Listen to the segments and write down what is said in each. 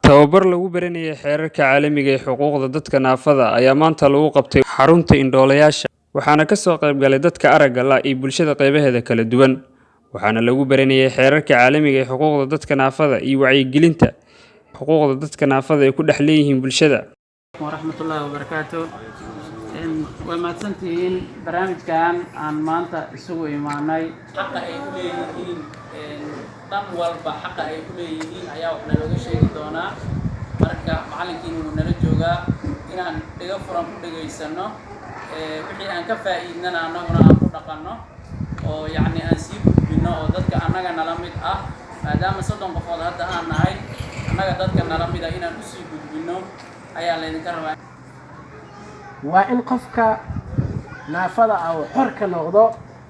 Tababar lagu baranayay xeerarka caalamiga ah ee xuquuqda dadka naafada ayaa maanta lagu qabtay xarunta indhoolayaasha, waxaana ka soo qayb galay dadka aragga la' iyo bulshada qaybaheeda kala duwan. Waxaana lagu baranayay xeerarka caalamiga ah ee xuquuqda dadka naafada iyo wacyigelinta xuquuqda dadka naafada ay ku dhex leeyihiin bulshada. Waraxmatullaahi wabarakaatu. Waa mahadsantihiin barnaamijkan aan maanta isugu imaanay. Xaqa ay u leeyihiin, dhan walba xaqa ay u leeyihiin ayaa wax nalooga sheegi doonaa. Marka macallinkiina wuu nala joogaa inaan dhigo furan ku dhegaysano, wixii aan ka faa'iidnana annaguna aan ku dhaqanno oo yacni aan sii gudbinno oo dadka annaga nala mid ah, maadaama 30 qofood hadda aan nahay, annaga dadka nala mid ah inaan usii gudbinno ayaa laydinka rabaa. Waa in qofka naafada ah uu xor ka noqdo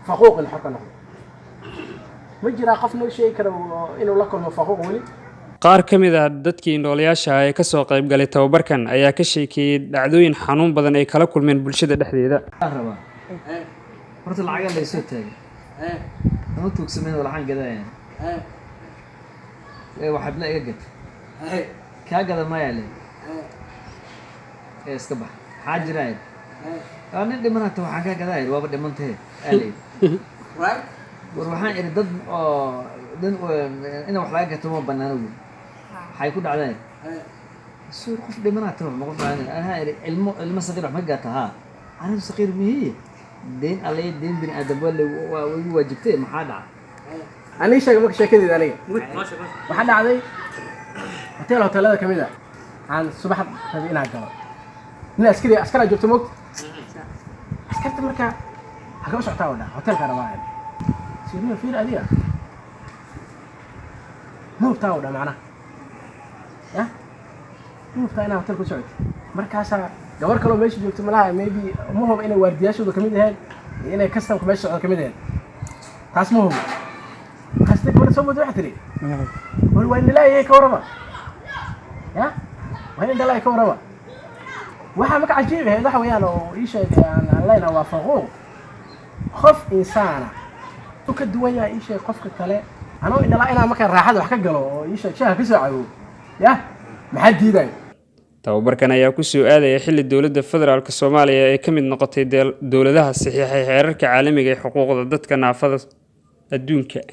faquuq, in xor ka noqdo. Ma jiraa qof noo sheegi kara inuu la kulmo faquuq weli? Qaar ka mid ah dadkii indhoolayaasha ah ee ka soo qayb galay tababarkan ayaa ka sheekeeyay dhacdooyin xanuun badan ay kala kulmeen bulshada dhexdeeda. Rabaa horta lacagaa la isoo taagay ama tuugsameen oo lacag gadayaan ee waxaadna iga gad kaa gada maya le ee iska bax. Maxaa jira? Waa nin dhiman hata waxaan kaa gadaa waaba dhimantahe aa la yidhi. War waxaan idhi dad oo dad in wax laga gato ma banaano wy. Waxay ku dhacdeen suur qof dhimanaa ta ma qof anaa idhi ilmo ilmo saqiir wax ma gata haa anigu saqiir mihiye deen alle deen bini aadam waa waa igu waajibtay. Maxaa dhaca? Aniga sheega marka sheekadeeda. Aniga waxaa dhacday hotel, hoteelada ka mid a aan subax rabay inaan galo. Nin askari, askaraa joogto moogta. Askarta marka halka u socotaa oo dhaa hotelka rabaa siriyo fiir adiga ma hubtaa oo dha macnaha ya ma hubtaa inaa hotelka u socotid. Markaasaa gabar kaloo meesha joogto malaha, maybe ma hubo inay waardiyaashooda kamid ahayd iyo inay customka meesha socda kamid ahayd, taas ma hubo. Markaas gabadha soo mooday waxay tiri, "War waa indhalaayahay, ka warrama ya, waa in indhalaayo, ka warrama." Waxaa marka cajiib ahayd waxa weeyaan oo ii sheegay aan leenahay waa faquuq. Qof insaana u ka duwan yahay ii sheeg qofka kale. Anoo indhalaa inaan markaa raaxada wax ka galo oo ii sheeg shaaha ka soo cabo ya maxaa diidayo? Tababarkan ayaa ku soo aadaya xilli dowladda federaalka Soomaaliya ay ka mid noqotay dowladaha saxiixay xeerarka caalamiga ee xuquuqda dadka naafada adduunka.